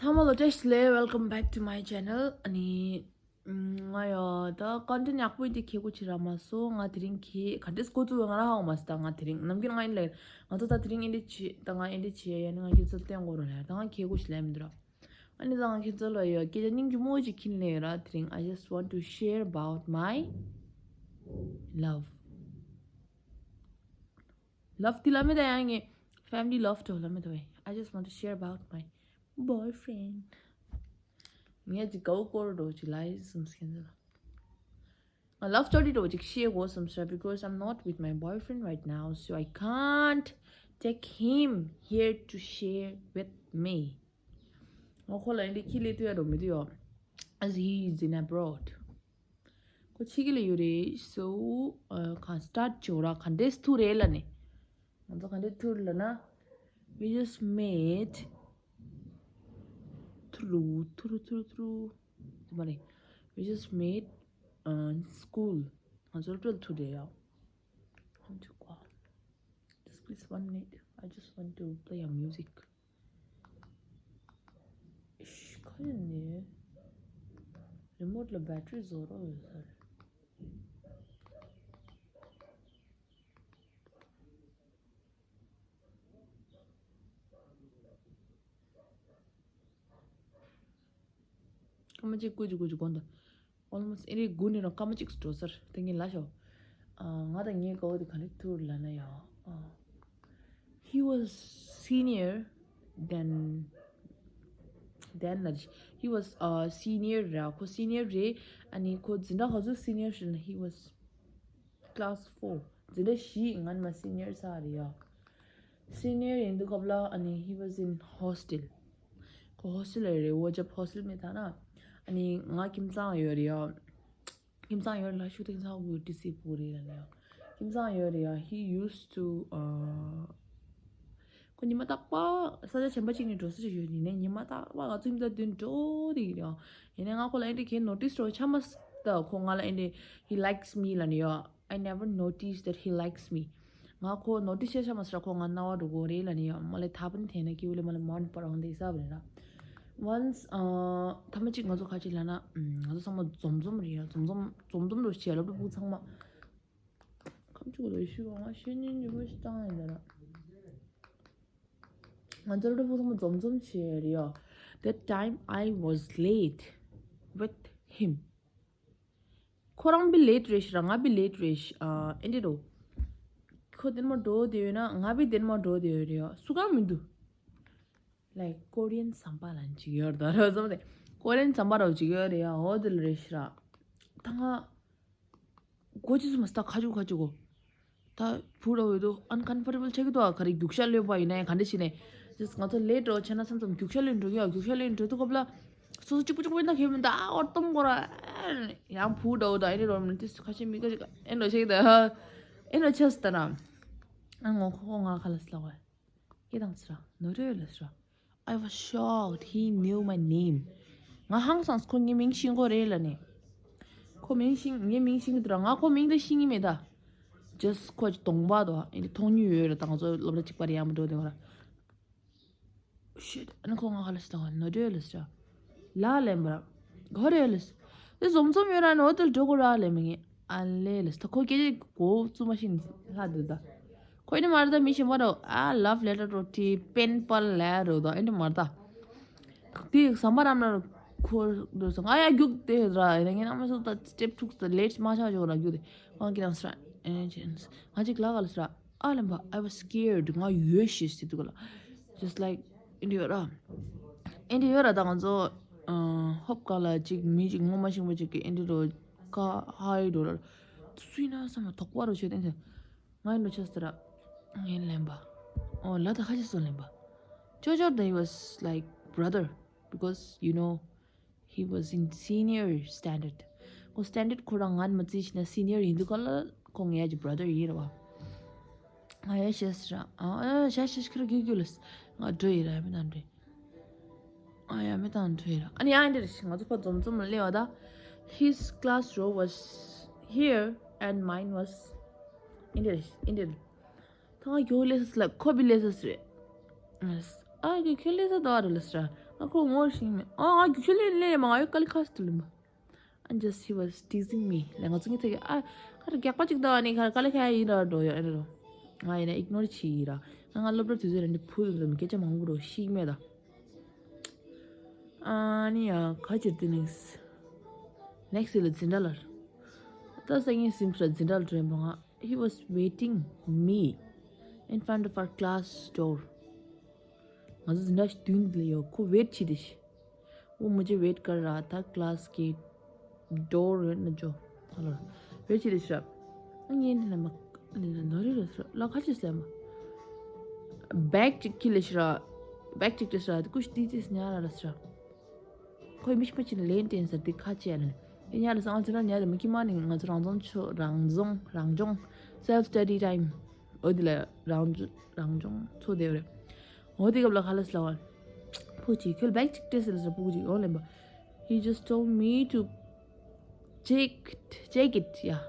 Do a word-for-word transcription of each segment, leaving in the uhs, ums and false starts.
ཚང་མ་ལ་བཀྲ་ཤིས་བདེ་ལེགས། Welcome back to my channel. ཨ་ནི། ང་ཡ་ད་ཀོན་ཊེན་ཡག་པོ་འདི་ཁྱེད་ཀོ་ཅི་ར་མ་སོ་ང་དེ་རིང་ཁྱེད་ག་འདྲས་ཀོ་ཚུ་ང་ར་ཧ་གོ་མ་སི་ད་ང་དེ་རིང་ནམ་རྒྱུན་ང་ཡིན་ལེ། ང་ཚོ་ད་དེ་རིང་ཨེ་འདྲས་བྱེད་ད་ང་ཨེ་འདྲས་བྱེད་ཡ་ནི་ང་ཁྱེད་ཚོ་བསྟན་གོ་རོ་ལེ་ད་ང་ཁྱེད་ཀོ་ཅི་ལེ་མི་འདུག་ར། ཨ་ནི་ད་ང་ཁྱེད་ཚོ་ལ་ཡ་སྐད་ཆ་སྙིང་རྗེ་མོ་ཅིག་ཁྱིན་ལེ་ར། དེ་རིང་I just want to share about my love. Love དེ་ལ་མེད་ད་ཡང་ངས་family love དོ་ལ་མེད་ད་བས། I just want to share about my boyfriend. ངས་ཅིག་གའུ་སྐོར་འགྲོ་ཅིག་ལ་ཡིན་སུམ་སྐྱེན་ཟེར། ང་love story འགྲོ་ཅིག་ཤེས་དགོས་སུམ་ཤ། Because I'm not with my boyfriend right now, so I can't take him here to share with me. ང་ཁོ་ལ་ཡིན་དེ་ཁྱི་ལས་ཐུ་ཡ་འགྲོ་མི་དུ་ཡོ། As he is in abroad. ཁོ་ཕྱི་རྒྱལ་ལ་ཡོད་རེད། So གང་start བྱོས་ར་གང་འདྲས་ཐུག་རེད་ལ་ནི། ང་ཚོ་གང་འདྲས་ཐུག་ལ་ན། We just made through through through through. དེ་མ་རེད། We just made uh, school. ང་ཚོ་སློབ་གྲྭ་ལ་ཐུག་རེད་ཡ། ཁམ་ཆུ་ཀ Just please one minute. I just want to play a music. ཤི་ཁ་ཡིན་ནི། རི་མོ་ཊི་ལ་བེ་ཊི་རི་བཟོ་རོགས་ཡོད་ས་རེད། སྐར་མ་གཅིག་ཀུ་ཅི་ཀུ་ཅི་དགོངས་དང་། Almost ཨེ་རེ་དགུ་ནི་རང་སྐར་མ་གཅིག་འགྲོ་སར་དེ་ངས་ལ་ཤོག་ཨ་ང་དང་ངའི་གོ་བོ་དེ་ག་ལེ་ཐུར་ལ་ན་ཡ། He was senior than than ལ། He was a senior ར་ཁོ་senior རེད། ཨ་ནི་ཁོ་འཛིན་གྲྭ་ག་ཚོད་senior རེད་ན། He was class four འཛིན་གྲྭ་བཞི་ངན་མ་senior ས་རེད་ཡ། Senior ཡིན་དུས་སྐབས་ལ་ཨ་ནི་he was in hostel. ཁོ་hostel ལ་རེད། འོ་ཇབ་hostel མེད་ཐ་ན། ཨ་ནི་ང་ཁྱིམ་ཚང་ཡོད་རེད་ཡ། ཁྱིམ་ཚང་ཡོད་རེད་ལ་ཤུགས་ཐེངས་ཚང་དགོས་ཏི་སི་པུ་རེད་ལ་ནི་ཡ། ཁྱིམ་ཚང་ཡོད་རེད་ཡ། He used to uh ཁོ་ཉི་མ་རྟག་པ་ས་ཆ་གཞན་པ་གཅིག་ནས་འགྲོ་ས་ཞིག་ཡོད་ཡིན་ནའི་ཉི་མ་རྟག་པ་ང་ཚོ་ཁྱིམ་ཚང་མདུན་འགྲོ་དེ་ཡིན་རེད་ཡ། ཡིན་ནའི་ང་ཁོ་ལ་ཨེ་འདྲ་གས་notice འགྲོ་ཆ་མ་ད་ཁོ་ང་ལ་ཨེ་འདྲ། He likes me ལ་ནི་ཡ། I never noticed that he likes me. ང་ཁོ་notice བྱས་ཤ་མ་སྲ་ཁོ་ང་རྣ་བ་འགྲོ་གོ་རེད་ལ་ནི་ཡ། མ་ལས་ཐ་པན་ཐེ་ན་ཀི་ཝུ་ལེ་མ་ལས་མོན་པ་རང་དེ་ས་བ་རེད་ར། Once ཨ་ཐ་མ་གཅིག་ང་ཚོ་ཁ་ཅིག་ལ་ན་ང་ཚོ་ཚང་མ་འཛོམས་འཛོམས་རེད་ཡ། འཛོམས་འཛོམས་འཛོམས་འཛོམས་རུ་བྱས་ལབ་ལ་ཕུག་ཚང་མ་ཁམ་ཆུ་ག་ལ་ཤི་བ་ང་ཤེས་ཉིན་ཉི་མ་ཤི་བཏང་ཡིན་ད་ར། ང་ཚོ་ལ་ཕུག་ཚང་མ་འཛོམས་འཛོམས་བྱས་རེད་ཡ། That time I was late with him. ཁོ་རང་བི་late རེད་ཤི་ར་ང་བི་late རེད་ཤི་ཨ་ཨེ་འདྲ་རོ། ཁོ་དེར་མ་འགྲོ་དེ་ཡོད་ན་ང་བི་དེར་མ་འགྲོ་དེ་ཡོད་རེད་ཡ། སུ་གང་མི་འདུག Like Korean ཟམ་པ་ལ་ཅིག་ཡོད་རེད་ད་ར་ཟམ་པ་དེ་Korean ཟམ་པ་ར་ཅིག་ཡོད་རེད་ཡ། འོ་དེ་ལ་རེད་ཤི་ར། ད་ང་གོ་ཅི་སུ་མ་སྟ་ཁ་ཅུ་ཁ་ཅུ་གོ། ད་བུ་ར་འོས་དོ་uncomfortable ཆགས་ཀྱི་འདུག་ཨ་ག་རེ་རྒྱུག་ཤ་ལོས་པ་ཡིན་ན་ཡང་ག་འདྲ་ཞིག་ནས་just ང་ཚོ་late འགྲོ་བྱས་ན་བསམ་བསམ་རྒྱུག་ཤ་ལོས་འགྲོ་གི་ཡ། རྒྱུག་ཤ་ལོས་འགྲོ་དུས་སྐབས་ལ་སོ་སོ་གཅིག་པུ་གཅིག་པུ་ཡིན་ན་ཁེ་མི་འདུག་ཨ་འོར་གཏོང་དགོས་ར། ཡང་བུ་འདྲ་འོ་ད་ཨེ་འདྲ་རོ་མི་དུས་ཁ་ཤས་མི་ཁ་ཤས་ཨེ་འདྲ་ཆགས་ཀྱི་འདུག་ཨེ་འདྲ་ཆགས་སི་ད་ར། ཨ་ངོ་ཁོ་ཁོ་ང་ཁ་ལ་སི་ལ་བ། སྐད་བཏང་ཟེར་ར། ནོར་འཁྲུལ་ཡོད་ལ་ཟེར་ར། I was shocked he knew my name. ང་ཧང་སངས་ཁོ་ངའི་མིང་ཤེས་ཀྱི་རེད་ལ་ནི། ཁོ་མིང་ཤེས་ངའི་མིང་ཤེས་ཀྱི་འདུག་ར། ང་ཁོ་མིང་དེ་ཤེས་ཀྱི་མེད་ད། Just ཁོ་གདོང་པ་དོ་ཨེ་འདྲ་མཐོང་མྱོང་ཡོད་ར། ད་ང་ཚོ་སློབ་གྲྭ་གཅིག་པ་རེད་ཡ་མ་འགྲོ་དེ་བ་ར། Shit ཨ་ནི་ཁོ་ང་ཁ་ལ་ཟེར་ད་ནོར་འཁྲུལ་ཡོད་ལ་ཟེར་ར། ལ་ལེན་པ་ར། ག་རེ་ལ་ཟེར། དེ་འཛོམས་འཛོམས་ཡོད་ར་ནི་འོ་དེ་ལ་འགྲོ་དགོས་ར་ལེ་མི་ངེས། ཨ་ལེ་ལེ་ད་ཁོ་སྐད་ཆ་གོ་བཙུན་མ་ཤིན་ལྷ་འདི་ད། ཁོ་ཨེ་འདྲ་མ་རེད་ད། མི་གཞན་པ་རོ་ཨ་love letter རོ་ཏི་pen pal ལ་རོ་ད་ཨེ་འདྲ་མ་རེད་ད། དེ་ཟམ་པ་རམ་ལ་ཁོ་རོ་སོང་ང་ཡ་རྒྱུག་དེ་ར་ཨེ་ངའི་ནང་མི་སོ་ད་step ཐུག་ད་late མ་ཆགས་ཆོག་ར་རྒྱུག་དེ་ཁོང་གི་རང་སྲ་ཨེ་ཅེན་ང་ཅིག་ལ་ག་ལ་སྲ་ཨ་ལེམ་པ། I was scared. ང་ཡོད་ཤེས་སི་དུ་ག་ལ། Just like ཨེ་འདྲ་ཡོད་ར། ཨེ་འདྲ་ཡོད་ར་ད་ང་ཚོ་ཧོབ་ག་ལ་ཅིག་མི་ཅིག་ངོ་མ་ཤེས་པ་ཅིག་གི་ཨེ་འདྲ་རོ་ཀ་ཧ་ཡི་འགྲོ་ལ། སུ་ཡིན་ན་བསམ་ལ་དོགས་པ་རུ་བྱེད་དེ་ང་ཡིན་འགྲོ་ཆ་སི་ར། ངའི་ལེན་པ། ཨོ་ལ་ད་ཁ་ཅིག་སོང་ལེན་པ། ཅོ་ཅོར་ད་he was like brother because you know he was in senior standard. ཁོ་standard ཁོ་རང་ང་མ་བརྩིས་ཤིག་ན་senior ཡིན་དུས་ག་ལ་ཁོ་ངའི་ཡ་ཅིག་brother ཡིན་ར་བ། ང་ཡ་ཤེས་ར། ཨ་ཤ་ཤ་ཤ་ཁ་ར་གུ་གུ་ལ་ང་འགྲོ་ཡི་ར་མི་དང་འགྲོ་ཡི། ཨ་ཡ་མི་དང་འགྲོ་ཡི་ར། ཨ་ནི་ཨ་འདིར་ང་ཚོ་ཕ་འཛོམས་འཛོམས་ལ་སླེབས་པ་ད། His class row was here and mine was ཨིན་འདིར་ཨིན་འདིར། ད་ང་ཁྱོད་ལས་ས་ལ་ཁོ་བི་ལས་ས་རེད། ཨ་ཁྱོད་ཁྱོད་ལས་ས་ད་ར་ལས་ས། ཨ་ཁོ་ངོ་ཤེས་མེད། ཨ་ང་རྒྱུག་ཤུལ་ལེན་ལེ་མ་ཡོད་ཀ་ལི་ཁ་སྟུ་ལི་མ། And just he was teasing me. ལེ་ང་ཚོ་ངི་ཚེ་གི་ཨ་ཁར་རྒྱག་པ་ཅིག་ད་ཨ་ནི་ཁར་ཀ་ལི་ཁ་ཡིན་ར་འགྲོ་ཡོད་ཨ་ནི་རོ། ང་ཡིན་ན་ཨིག་ནོར་བྱེད་ཡིན་ར། ང་ང་སློབ་གྲྭ་དུས་ཚོད་རེ་འདི་ཕུལ་འདུག་མི་སྐད་ཆ་མང་པོ་རོ་ཤེས་མེད་ད། ཨ་ནི་ཡ་ཁ་ཅིར་དེ་ནིས། Next ལ་འཛིན་གྲྭ་ལ། ད་སང་ཉིན་སིམ་སྲ་འཛིན་གྲྭ་ལ་འགྲོ་ཡིན་པ་ང་། He was waiting me in front of our class door. ང་ཚོ་འཛིན་གྲྭ་ཞིག་མདུན་ལ་ཡོད་ཁོ་ཝེཊ་བྱེད་དེ་ཤི། वो मुझे वेट कर रहा था क्लास के डोर में जो hello wait བྱེད་དེ་ཤི། ཨ་ངས་ནི་ལ་མ་ནི་ལ་ནོ་རི་ར་སྲ་ལ་ཁ་ཅིག་སླེབས་མ། བེག་ཅིག་ཁྱི་ལ་ཤི་ར། བེག་ཅིག་དེ་སྲ་དེ་ཀུ་ཤི་ཏི་ཏི་སི་ཉ་ར་ར་སྲ། ཁོས་མི་ཤི་པ་ཅིག་ལན་ཏེན་ཟེར་དེ་ཁ་ཅེ་ཨ་ནི། དེ་ཉ་ར་སང་ཚོ་ན་ཉ་དེ་མ་ཁྱི་མ་ནི་ང་ཚོ་རང་རྫོང་ཆོ་རང་རྫོང་རང་སྦྱོང་self study time འོ་དེ་ལ་རང་རང་སྦྱོང་ཚོ་དེ་རེད། འོ་དེ་སྐབས་ལ་ཁ་ལ་སླ་བ། ཕུ་ཅིག་ཁྱོད་བེག་ཅིག་སྤྲད་ཟེར་ལ་སྲ་ཕུ་ཅིག་འོ་ལེན་པ། He just told me to check it, check it, yeah.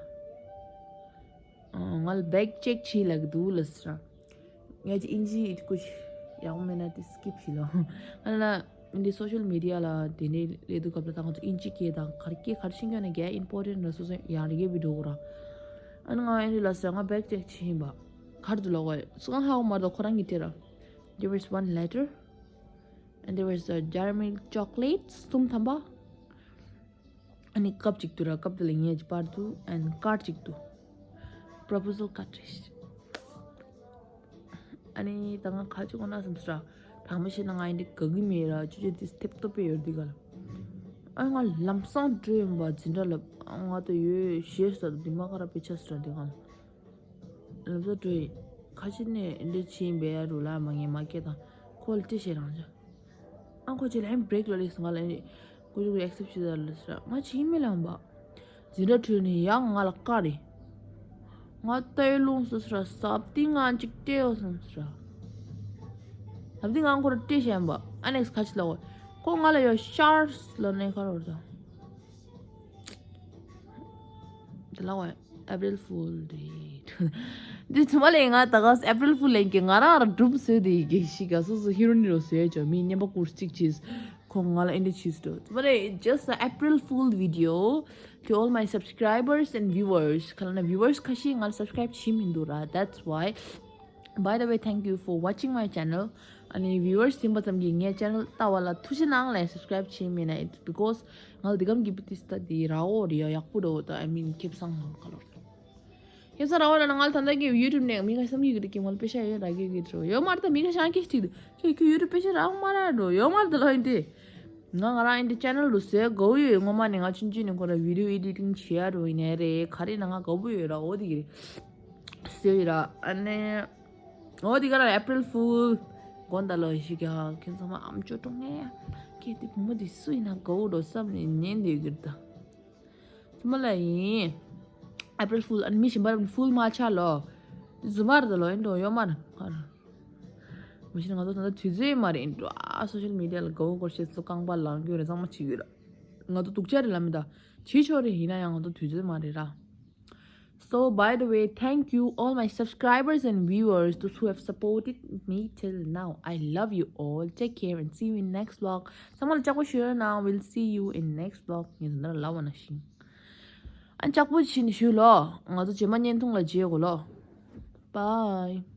ང་ལ་བེག་ཅེག་བྱེད་ལབ་ཀྱི་འདུག་ལ་སྲ། ངས་ཅི་ཨིན་ཇི་ཀུ་ཤི་ཡག་མེད་ན་དེ་སི་ཀིབ་བྱེད་ལོ། ཨ་ན་འདི་སོ་ཤལ་མི་ཌི་ཡ་ལ་དེ་ནས་ལས་དུས་སྐབས་ལ་ད་ང་ཚོ་ཨིན་ཇི་སྐད་དང་གར་སྐད་གར་ཤིང་ཀྱང་ནས་རྒྱ་ཨིམ་པོར་ཊེན་ཊི་ལ་སོ་སོ་ཡང་རིགས་པའི་འགྲོ་གོ་ར། ཨ་ན་ང་ཨེ་རི་ལ་སྲ་ང་བེག་ཅེག་བྱེད་ཡིན་པ། གར་དུ་ལོག་གོ་སུ་གང་ཧ་གོ་མ་ར་ཁོ་རང་གི་དེ་ར། There was one letter and there was a caramel chocolate གསུམ་ཐམ་པ། ཨ་ནི་ཀབ་ཅིག་ཏུ་ར་ཀབ་དེ་ལ་ངས་ཀྱི་པར་དུ་and card ཅིག་ཏུ། Proposal card རེད། ཨ་ནི་ད་ང་ཁ་ཅིག་གོ་ན་སམ་སྲ། ཐང་མ་ཤེས་ན་ང་ཡིན་དེ་ག་གི་མེད་ར་ཅུ་ཅུ་དེ་ཐེབ་ཏོ་པེ་ཡོད་དི་ག་ལ། ཨ་ང་ལམ་སང་འགྲོ་ཡོང་བ་འཛིན་གྲྭ་ལ་ང་ད་ཡོད་ཤེས་ས་དུ་དི་མ་ཁ་ར་པེ་ཆ་སྲ་དི་ག་ལ། ལབ་ས་འགྲོ་ཡི། ཁ་ཆེ་ནས་འདི་ཕྱིན་པའི་ཡ་རུ་ལ་མ་ངས་མ་སྐད་དང་ཁོ་ལ་ཏི་ཤེས་རང་ཅག་ཨ་ཁོ་ཆེ་ལ་ཧེམ་བྲེག་ལ་ལེགས་ང་ལ་ནི་ཀུ་ཅུ་ཀུ་ཨེག་སེབ་བྱེད་ད་ལ་སྲ་ང་ཆི་མི་ལང་བ། འཛིན་གྲྭ་ཁྲོད་ནས་ཡང་ང་ལ་བཀའ་རེ། ང་ལྟའི་ལུང་སུ་སྲ་སབ་ཏི་ང་ཅིག་སྤྲད་ཡོད་སམ་སྲ། སབ་ཏི་ང་ཁོ་ར་སྤྲད་ཤེས་བ་ཨ་ནེགས་ཁ་ཆེ་ལ་བ་ཁོ་ང་ལ་ཡོད་ཤར་ལ་ནས་ཁ་རོ་ད། དེ་ལ་བ་April Fool རེད། འདི་ཚོ་མ་ལས་ང་ད་ག་April Fool ལེན་གི་ང་རང་ར་སྒྲུབ་བཟོས་དེ་ཡི་གེ་ཞིག་ག་སོ་སོ་ཧི་རོ་ནི་རོ་བཟོས་ཅོ་མི་ཉན་པ་ཀུར་གཅིག་ཅིས་ཁོ་ང་ལ་ཨེ་འདྲ་ཅིས་འགྲོ་ཚོ་མ་ལས just a April Fool video to all my subscribers and viewers ཁ་ལ་ན་viewers ཁ་ཤས་ང་ལ་subscribe བྱེད་མི་འདུག་ར། That's why By the way, thank you for watching my channel. ཨ་ནི་viewers ཡིན་པ་ཙམ་གྱིས་ངའི་channel ལྟ་བ་ལ་ཐུགས་རྗེ་གནང་ལ་subscribe བྱེད་མེད་ན། It's because ང་ལ་འདི་གམ་གྱི་བི་ཏི་སྟ་དེ་ར་འོ་རེ་ཡ་ཡག་པོ་རེད་འོ་ད་I mean ཁེབ་སང་ང་ག་ལོར་ཁེབ་སང་ར་འོ་ལ་ན་ང་ལ་ད་ལྟ་གི་YouTube ནས་མི་ཁ་བསམ་གྱི་གི་རེད་ཀྱི་ང་ལ་པེ་ཤ་ཡོད་ར་གི་གི་རེད་ཡོད་མ་རེད་ད་མི་ཁ་ཤང་ཁེ་ཅིག་དུ་ཁྱོད་ཁྱོད་YouTube པེ་ཤ་ར་མ་ར་འགྲོ་ཡོད་མ་རེད་ད་ལོ་ཡིན་ཏེ། ང་ང་རང་ཨིན་དི་ཆེ་ནལ་རུ་ཟེར་དགའ་བོ་ཡོད། སྔོན་མ་ནས་ང་ཆུང་ཆུང་ནས་ཁོ་ར་བི་ཌི་ཡོ་ཨེ་ཌི་ཊིང་བྱེད་ཡ་རུ་ཡིན་ནའི་རེད་ག་རེ་ན་ང་དགའ་བོ་ཡོད་ར་འོ་དེ་གི་རེད་ཟེར་ཡོད་ར། ཨ་ནི་འོ་དེ་ག་ར་April Fool དགོན་ད་ལོ་ཞིག་ཡ་ཁྱེད་ཚང་མ་ཨམ་ཅོ་ཀྲོང་ངེ་ཡ་ཁྱེད་དེ་བུ་མོ་དེ་སུ་ཡིན་ན་དགའ་བོ་འགྲོ་བསམ་ནས་ཉན་དེ་གི་རེད་ད། ཚང་མ་ལ་ཡིན། April Fool ཨ་ནི་མི་གཞན་པ་ར་ཕུལ་མ་ཆགས་ལོ། དེ་ཟུ་མ་རེད་ད་ལོ་ཨིན་འགྲོ་ཡོད་མ་རེད་ག་ར། མ་གཞི་ང་ཚོ་ད་ལྟ་དུས་ཚོད་མ་རེད་འགྲོ་ཨ། སོ་ཤལ་མི་ཌི་ཡ་ལ་དགའ་བོ་སྐོར་ཞེས་སུ་རྐང་པ་ལངས་རྒྱུ་རེད་ཚང་མ་བྱེད་ཀྱི་ཡོད་ར། ང་ཚོ་སྡུག་ཅག་རེད་ལབ་མི་ད་བྱེད་ཆོག་རེད་ཡིན་ན་ཡང་ང་ཚོ་དུས་ཚོད་མ་རེད་ར། So by the way, thank you all my subscribers and viewers, those who have supported me till now. I love you all. Take care and see you in next vlog. ཚང་མ་ལ་ལྕགས་པོ་ཞུ་ཡོད་ན། We'll see you in next vlog. ངས་ད་ལྟ་ལབ་པ་ན་ཤིང་། ཨ་ལྕགས་པོ་ཕྱིན་ཞུ་ལོ། ང་ཚོ་རྗེས་མ་བརྙན་ཐུང་ལ་མཇལ་གོ་ལོ། Bye.